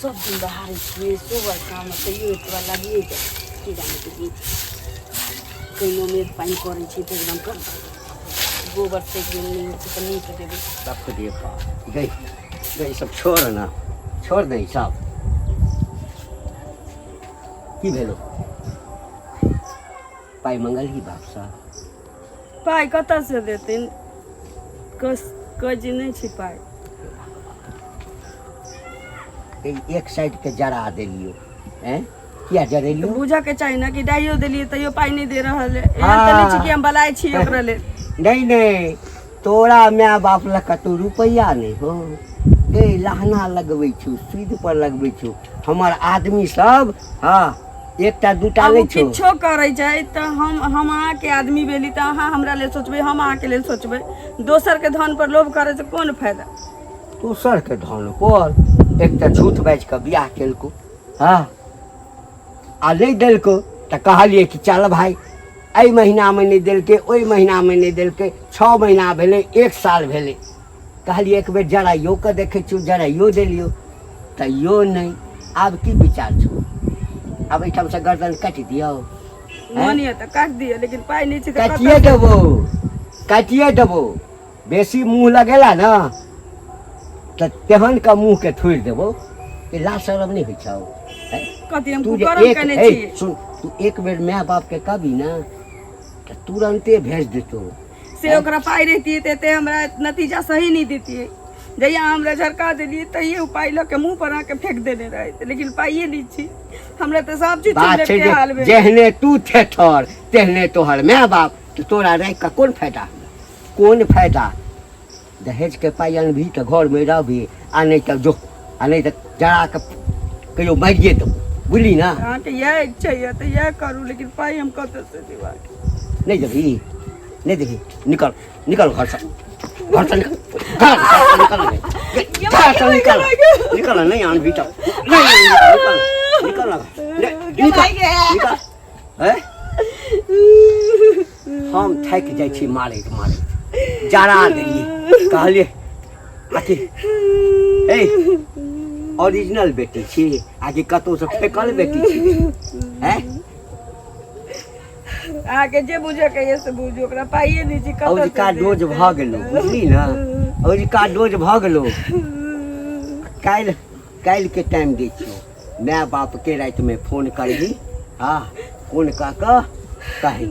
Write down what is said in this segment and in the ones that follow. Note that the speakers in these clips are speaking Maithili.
सब दिन बहारै छियै सुबह शाम तैयो एतबा लागिए जाइ की जाने की कहिनो मेघ पानि करै छै तऽ एकदम कर गोबर फेंक देबै नहि होइ छै तऽ नीप देबै। बाप रे बाप, गई गई, सब छोड़ ना, छोड़ दे सब। की भेलो? पाइ मंगलही बापसँ? पाइ कतऽसँ देथिन? कस कज नहि छै पाइ। एक साइड के जरा देलियो हैं, किया जरेलियो? बुझऽ के चाही ना कि डाइयो देलियै तैयो पाइ नहि दे रहल है। एहन तऽ नहि छै कि हम बलाय छी ओकरा लेल। नहीं नहीं, तोरा माय बाप लग कतौ रुपैआ नहीं हो गे। लहना लगबै छौ, सूद पर लगबै छौ हमर आदमी सब। हाँ, एकटा दूटा आब नहि ओ छौ। किछो करै छै तऽ हम अहाँके आदमी भेली तऽ अहाँ हमरा लेल सोचबै, हम अहाँके लेल सोचबै। दोसरके धन पर लोभ करै से कोन फायदा? दोसरके धन पर एकटा झूठ बाजि कऽ बियाह केलको। हँ, आ नहि देलको तऽ कहलियै कि चल भाय, एहि महीनामे नहि देलकै, ओहि महीनामे नहि देलकै, 6 महीना भेलै, 1 साल भेलै, कहलियै एक बेर जराइयो कऽ देखै छियौ। जराइयो देलियौ तैयो नहि। आब की विचार छौ? आब एहिठामसँ गर्दन काटि दियौ? मोन यऽ तऽ काटि दिअ, लेकिन पाइ नहि छै तऽ काटिए देबो, काटिए देबो। बेसी मुँह लगेला ने तऽ तेहन के मुँह के थोड़ि देबो कि लाज शरम नहि होइ छौ? कथी हम तू जे कुकर्म एक केने ए, छी? सुन, तू एक बेर माय बाप के कहबी ने तऽ तुरन्ते भेज देतौ। से ओकरा पाइ रहितियै तऽ एते हमरा नतीजा सही नहि देतियै। जहिया हमरा झरका देलियै तहिये ओ पाइ लऽ के मुँह पर अहाँके फेंक देने रहै, लेकिन पाइए नहि छी हमरा तऽ सब चीज बात छै के जे हाल भेल। जेहने तू थेथर तेहने तोहर माय बाप, तऽ तोरा राखि कऽ कोन फायदा? कोन फायदा? दहेज के पाइ अनबही तऽ घरमे रहबही, आ नहि तऽ जो, आ नहि तऽ जरा कऽ कहियो मारिए देबो, बुझली ने? अहाँके इएह इच्छा यऽ तऽ इएह करू, लेकिन पाइ हम कतऽसँ देब अहाँके? नहि देबही, नहि देबही, निकल, निकल घरसँ, घरसँ निकल, घरसँ निकल, घरसँ निकल, निकल। नहि आनबही तऽ नहि आनबही, निकल, निकल, निकल, निकल। हैं? हम थाकि जाइ छी मारैत मारैत। जरा देलियै, कहलियै अथी ए ओरिजिनल बेटी छी आ कि कतहुसँ फेकल बेटी छी? हैं? अहाँके जे बुझऽ के यऽ से बुझू, ओकरा पाइए नहि छै, कतऽ से औजका देब? डोज भऽ गेलौ, बुझली ने? औजका डोज भऽ गेलौ। काल्हि, काल्हिके टाइम दै छियौ। माय बापके रातिमे फोन करही। हँ, फोन कऽ कऽ कही,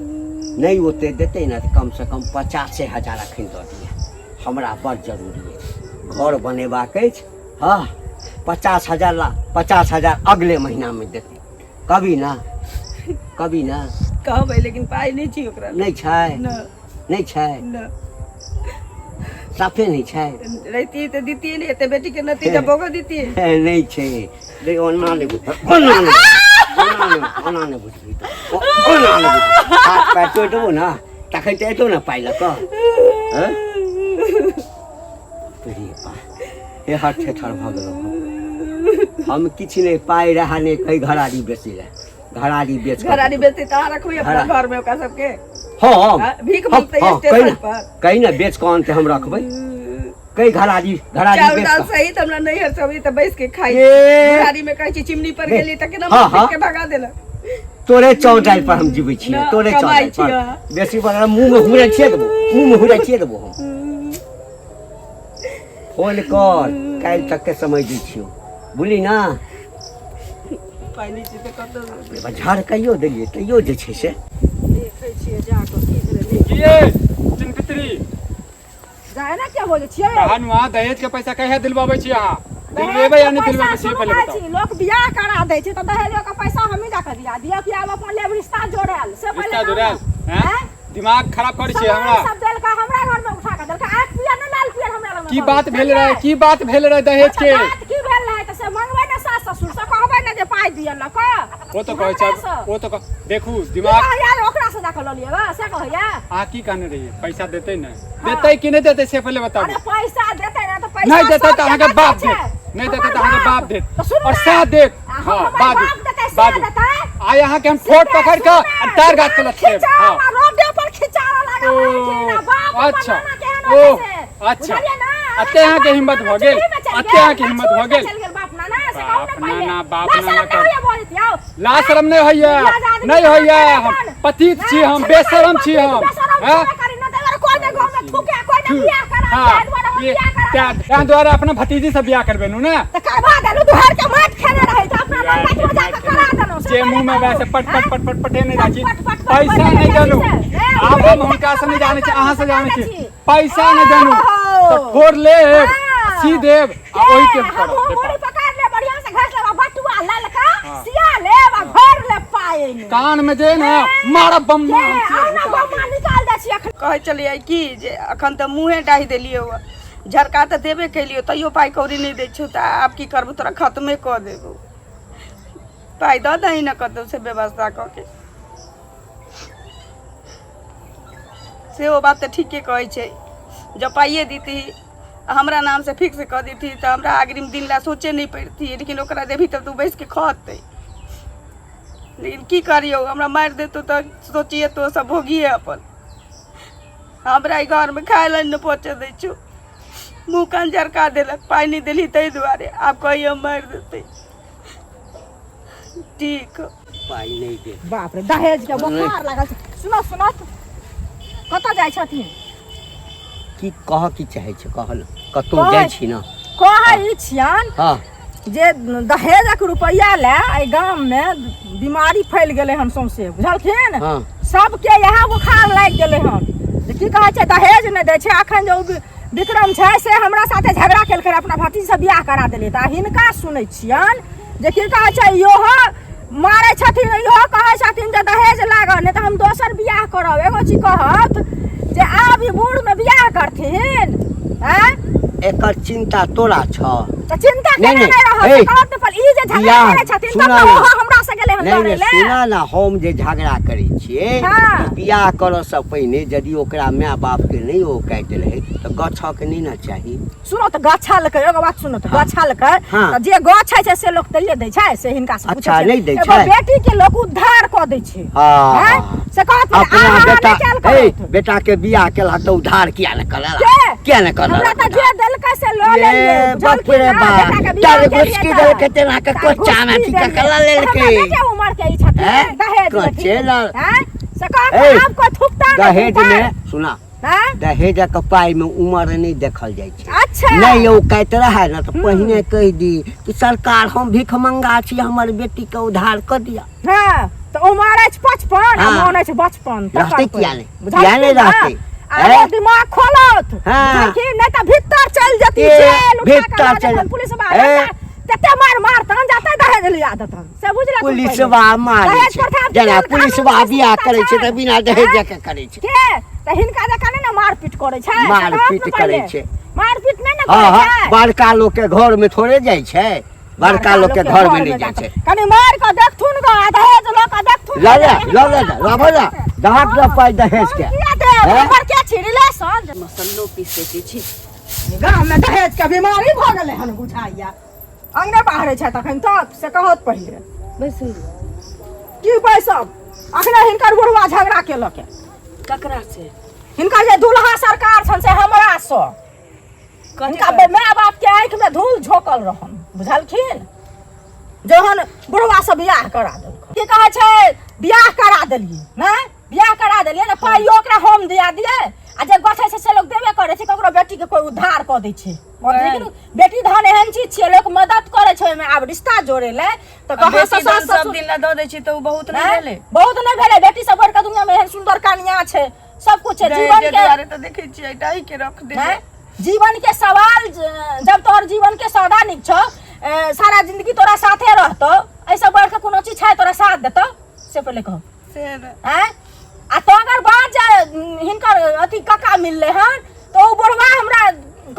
नहि ओते देतै ने तऽ कमसँ कम 50,000 एखन दऽ दिअ, हमरा बड़ जरूरी अछि, घर बनेबाक अछि। हँ, 50,000 ला, 50,000 अगले महीनामे देतै। कभी ना, कभी ना। कहबै, लेकिन पाइ नहि छी ओकरा। नहि छै? न। नहि छै? न। साफे नहि छै? रहितियै तऽ दितियै ने, एते बेटी के नतीजा भोगऽ दितियै? नहि छै। रे ओना नहि बुझ, ओना नहि, ओना नहि, ओना नहि बुझबही तऽ ओना नहि बुझबही। हाथ पैर तोड़ि देबौ ने तखन तऽ एतौ ने पाइ लऽ कऽ। हँ? रे बा, हे हर ठेठर भऽ गेलहुँ हम। हम किछु नहि, पाइ रहा नहि, कहीं घरारी बेचै लए, घरारी बेच कऽ घरारी देतौ। बेचतै तऽ अहाँ रखबै अपना घरा- घर में ओकरा सबके? हँ। हाँ, भीख हँ, मांगतै हँ, स्टेशन कही ने, पर। कही ने बेच कऽ आनतै, हम रखबै। कई घरारी, घरारी चाउर बेच दाल कऽ सहित हमरा नैहर से अबै तऽ बैस के खाइ। ए! घरारी में कहै छी चिमनी पर रे, गेली तऽ केना हाँ, मुँह हाँ। के भगा देलक। तोरे चाउर दालि पर हम जीबै छियै। ना, तोरे चाउर कमाइ दालि पर छियै। बेसी बड़ा मुँह में हुरै छियै देबो, मुँह में हुरै छियै देबो हम। फोन कर, काल्हि तक के समय दै छियौ, बुझली ना? पाइ नहि छै तऽ कतऽ झाड़ कहियो देलियै तैयो जे छै से देखै छियै जा कऽ की भेलै नहि। की ये चिनपित्री? जाए ना, क्या बोले छियै? कहनु अहाँ दहेज के पैसा कहिया दिलवाबै छी? अहाँ दिलवेबै या नहि दिलवेबै से पहिले बताउ। लोक बियाह करा दै छै तऽ दहेजो के पैसा हमही जाके दिया दिअ कि आब अपन लेब रिश्ता जोड़ायल से पहिले रिश्ता कहू जोड़ायल ने। हैं? हैं? दिमाग खराब करै छियै सामान हमरा। सब देलका, हमरा घर में उठा के देलका, आँख पियर ने लाल पियर हमरा लग में की करू। बात भेल रहे? बुझलियै? की बात भेल रहे दहेज तऽ के? बात की भेल रहे तऽ से मंगबै ने सास ससुर से, कहबै ने जे पाइ दिअ लऽ कऽ। ओ तऽ कहै छै हमरासँ। ओ तऽ देखू की दिमाग कहैया ओकरा से जाकऽ लऽ लिअ से कहैया। अहाँ की कहने रहियै? पैसा देतै ने? देतै कि नहि देतै से पहिले बताबू। अरे पैसा देतै ने तऽ पैसा नहि देतै सब तऽ अहाँके जगह बाप छै। देत, नहि देतै हमर तऽ अहाँके बाप देत तऽ सुनू और ने, साथ देत। आ हँ, हमर बाजू, बाप देतै से बाजू। देतै। आइ अहाँके हम सीधे ठोर पकड़ कऽ सुनू आ ने, टायर गाछ के लटकेब। खिंचाव हँ। आ रोडे पर खिंचाव लागल ओ, रहै छै ना, बाप हमर अच्छा। नाना केहन ओ, होइत छै से। अच्छा। बुझलियै ने? अते अहाँके बाप हिम्मत नाना भऽ गेल? चुल्हीमे चलि अते गेल, अहाँके हिम्मत भऽ छूट कऽ गेल? चलि गेल बाप नाना से। से कहू ने बाप पहिले। नाना, बाप ला नाना शरम कर- नहि होइए बजैत यौ। ला शरम नहि होइए लाज आदमी नहि होइए के हम जान। पतित छी हम नहि, बेशरम छी पतित, हम बेशरम हैं? छेबे करी, नहि तऽ एहि दुआरे कोइ नहि गाँवमे थूके, कोइ नहि बियाह करा, हाँ, ताहि दुआरे हम ये- बियाह करा तें दुआरे अपना भतीजी से बियाह करबे नु ने तऽ करबा देलहुँ, दुहर के माटि खेने रहै तऽ अपना मन कथी जा कऽ करा देलहुँ, से जे मुंह में पहिले वैसे कहू। पट पट पट पट पटे नहि जाइ छी पट, पट, पट, पैसा पट, नहि पट, देलहुँ पट, पट, आब पट, हम हुनका से नहि जानै छी अहाँ से जानै छी छी। पैसा नहि देलहुँ ओहो। तऽ ठोर लेब हाँ। सी देब आ ओहि के हम करब मुड़ी व्यापार। पकड़ ले बढ़िया से घस लेब आ बटुआ ललका हाँ। सिया लेब आ भर लेब पाइ मे। कान में जे ने मारब बम के आना बम्मा निकाल दै छी अखन कहै छलियै कि जे अखन तऽ मुँहे डाहि देलियौ हँ झरका तऽ देबे केलियौ तैयो पाइ कौड़ी नहि दै छौ तऽ आब की करबौ तोरा खतमे कऽ देबौ पाइ दऽ दही ने कतौ से व्यवस्था कऽ के सेहो बात तऽ ठीके कहै छै जँ पाइए दितही आ हमरा नामसँ फिक्स कऽ दितही तऽ हमरा अग्रिम दिन लए सोचै नहि पड़ितियै लेकिन ओकरा देबही तब तऽ ओ बैसिके खतै लेकिन की करियौ हमरा मारि देतौ तऽ सोचिए तो सब भोगिए अपन हमरा ई घरमे खाय लए नहि पहुँचऽ दै छौ मुँह कान झरका देलक पाइ नहि देलही ताहि दुआरे आब कहियो मारि देतै ठीक पाइ नहि दे बाप रे दहेज के बोखार लागल छै सुनो सुनो कतऽ जाइ छथिन की कह की चाहै छै कह ने कतहु जाइ छी ने कहै छियन हँ जे दहेजक रुपैआ लए एहि गाममे बीमारी फैल गेलै हन सौंसे बुझलखिन हँ। सबके इएह बोखार लागि गेलै हन जे की कहै छै दहेज नहि दै छै अखन जे ओ विक्रम छै से हमरा साथे झगड़ा केलकै अपना भतीजीसँ बियाह करा देलियै तऽ हिनका सुनै छियनि जे की कहै छै इहो मारै छथिन इहो कहै छथिन जे दहेज लागल नहि तऽ हम दोसर बियाह करब एगो चीज कहत जे आब ई बूढ़मे बियाह करथिन आँय एकर चिन्ता तोरा छह तऽ चिन्ता नहि, केना नहि, नहि रहत ए, से कहत पर ई जे झगड़ा बियाह, करै छथिन तब सुना तऽ ना। ओहो हमरा से गेलै हन नहि लड़ै नहि लए सुना ना हम जे झगड़ा करै छियै हाँ। तऽ बियाह करऽसँ पहिने यदि ओकरा माय बापके नहि ओ काटि रहै तऽ गछऽके नहि ने चाही सुनो तऽ गछलकै एगो बात सुनो तऽ गछलकै हाँ। तऽ जे गछै छै से लोक दैये दै छै से हिनका से पूछै अच्छा, छै नहि दै एगो छै? बेटी के लोक उद्धार कऽ दै छै हाँ। हैं? से कहत ने, अपना आहा बेटा नहि कयल ए करत। बेटा के बियाह केला तऽ उधार किया ने करला के? किया ने करला हमरा तऽ जे देलकै से लऽ ये लेलियै बाप रे बाप बुझलखिन तार ना बेटा के बियाह घुसकी केलियै देलकै तेना के तार कोचा में घुसकी अथी देलियै। कऽ लेलकै हमरा बेटे उमर के ई छथिन हैं? दहेज कच्चे लेथिन। लाल। हैं? से कहत ए, आब कोइ थुकता नहि दहेज ऊपर। में सुना हैं? दहेजक पाइ में उमर नहि देखल जाइ छै अच्छा नहि यौ कहैत रहै ने तऽ पहिने कहि दी कि सरकार हम भिखमंगा छी हमर बेटीके उधार कऽ दिअ हाँ तऽ उमर अछि 55 आ हाँ। मोन अछि बचपन तकर रहतै कोइ। किया नहि? बुझलखिन किया नहि ना? रहतै? आब हैं? दिमाग खोलत हाँ। बुझलखिन नहि तऽ भीतर चलि जेती ए, जेल उठा कऽ भीतर लऽ चलि- जेतन पुलिस ए। तते मार मारतन जाते दहेज लिया देतन से बुझलखिन पुलिसवा मारै दहेज छै प्रथा जेना कानून पुलिसवा से बियाह सुविधा करै छै तऽ छै। बिना दहेज के करै छै के तऽ हिनका जकाँ नहि ने मारपीट करै छै से कहत ने मारपीट करै पहिले। छै। मारपीट नहि ने हँ करै हँ छै बड़का लोकके घरमे थोड़े जाइ छै बड़का लोकके घरमे नहि जाइ छै कनि मारि कऽ देखथुन गऽ आ दहेज लऽ कऽ देखथुन लऽ ले लऽ ले लऽ ले दहक दऽ पाइ दहेज के किया देब हैं? हमर के छी रिलेशन मसल्लो पीसै के छी गाममे दहेज के बीमारी भऽ गेलै हन बुझाइया अंगने बाहरे छै तखन तक से कहत पहिले बैसू की बैसब अखने हिनकर बुढ़वा झगड़ा केलक ककरा से हिनकर जे दुल्हा सरकार छन से हमरा सँ हिनका माय बाप के आँखि में धूल झोंकल रहन बुझलखिन जहन बुढ़वा से बियाह करा देलक की कहै छै बियाह करा देलियै नहि बियाह करा देलियै ने पाइयो ओकरा हम दिया दियै आ जे गछै छै से लोक देबे करै छै ककरो बेटीके कोइ उद्धार कऽ दै छै लेकिन बेटी धन एहन चीज छियै लोक मदद करै छै ओहिमे आब रिश्ता जोड़े लए तऽ कहाँ बेटी से धन सास सब ससुर दिन ला दऽ दै छी तऽ ओ बहुत नहि हैं? भेलै बहुत नहि भेलै बेटी सब बढ़िके दुनिया में एहन सुंदर कनिया छै सब कुछ छै जीवन दहेजे के दुआरे तऽ देखै छियै डाही के रख देले हैं? जीवन के सवाल जब तोहर जीवन के सौदा निक छौ सारा जिंदगी तोरा साथे रहतो ऐसे बढ़ के कोनो चीज छै तोरा साथ देतो से पहले कहो से ने। हैं आ तो अगर बाद जे हिनकर अथी काका मिलले हन तो ओ बुढ़वा हमरा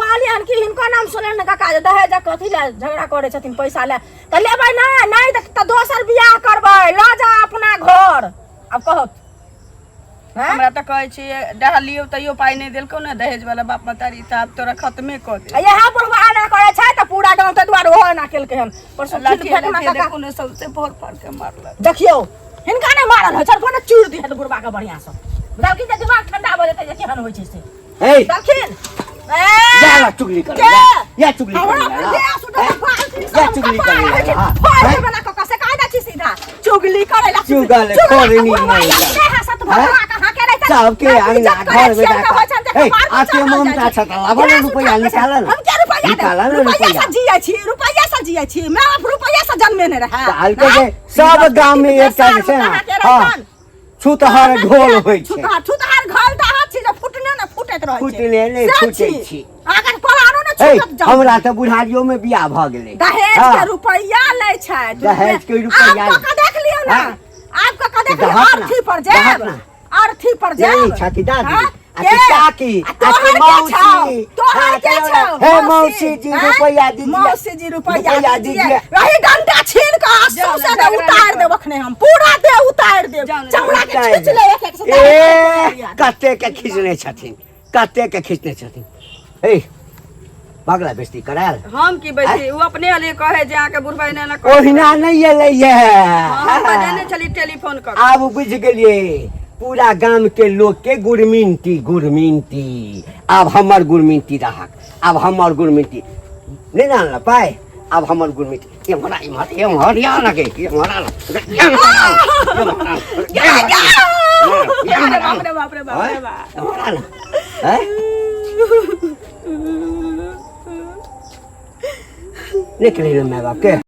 कहलियै हन कि हिनकर नाम सुनल ने काका जे दहेज कथी लए झगड़ा करै छथिन पैसा लए तऽ लेबै ना नहि तऽ दोसर बियाह करबै लऽ जा अपना घर आब कहत हैं? हमरा तऽ कहै छियै डहलियौ तैयो पाइ नहि देलकौ ने दहेज वाला बाप महतारी तऽ आब तोरा खतमे कऽ दे आ इएह बुढ़वा एना करै छै तऽ पूरा गाँव ताहि दुआरे ओहो एना केलकै हन परसू खीर लाठी फेकना लाठी काका देखू ने सौंसे फोड़ फाड़ के मारलक देखियौ हिनका नहि मारल होइ छै कोनो चूर दिहत बुढ़वा के बढ़िआँ सँ बुझलखिन जे दिमाग ठंडा भऽ जेतै जे केहन होइ छै से हे बुझलखिन ए, जा ला चुगली कर के? या चुगली कर हमरा पर देह सुतल बाल्टी से या हम चुगली कपार करे होइ छै, ला, हाँ। फोड़ हैं? देबै ना कका से कायदा छी सीधा चुगली करे ला चुगल खोरनी नहीं। सबके अंगना घर में जाकर ए, आके ममता छ त लाबऽ ने रुपैआ निकालऽ ने। हम के रुपैआ देब? निकालऽ ने रुपैआ रुपैआ। से जियै छी रुपैआ से जियै छी माय बाप रुपैआ से जन्मेने रहै कहलकै जे सब गाम में एकटा जे छै ने, हाँ, छूतहर ढोल होइ छै छुतहर छुतहर घल दहत छी जे फुटने ने फुटैत रहै छै फुटने नहि से फुटै छी। अगर परानो ने ए, छुटत जाउ हमरा तऽ बुढ़ारियो में बियाह भऽ गेलै दहेज हाँ। के रुपैआ लै छै दहेज के रुपैआ आब कऽ देख लियौ ने हाँ। आब कऽ देख लियौ दहक ना, अर्थी पर दहक जायब ना। अर्थी पर जायब नहीं छाती दादी हाँ? आ के? के काकी आ आ के तोहर के छौ? मौसी तोहर हाँ, के तोहर- छौ? हे मौसी जी हाँ? रुपैआ दीजिए मौसी जी रुपैआ रुपैआ दीजिए दीजिए। वही डंडा छीन कऽ आ जाओ ना, सौंसे दे झगड़ा उतार नहीं देब अखने हम पूरा दे उतार देब जाओ ना, चमड़ा के उतारि खींच ले एक एक से ए कते के खींचने छथिन कते के खींचने छथिन ए पगला बेइज्जती करायल हम की बैठी उ अपने हले कहे जे अहाँके बुढ़बा एना एना करै ओहिना नहि एलै हम बजेने ये छली टेलीफोन कर आब बुझि गेलियै पूरा गाम के लोग के गुरमिनती गुरमिनती आब हमर गुरमिनती रहक आब हमर गुरमिनती नहि ने आनल पाइ आब हमर गुरमिनती एम्हर आ, एम्हर एम्हर या ना के एम्हर आ ना, एम्हर आ, एम्हर आ, एम्हर आ, बाप रे बाप रे बाप रे बाप एम्हर आ ना, हैं? निकले माय बाप के।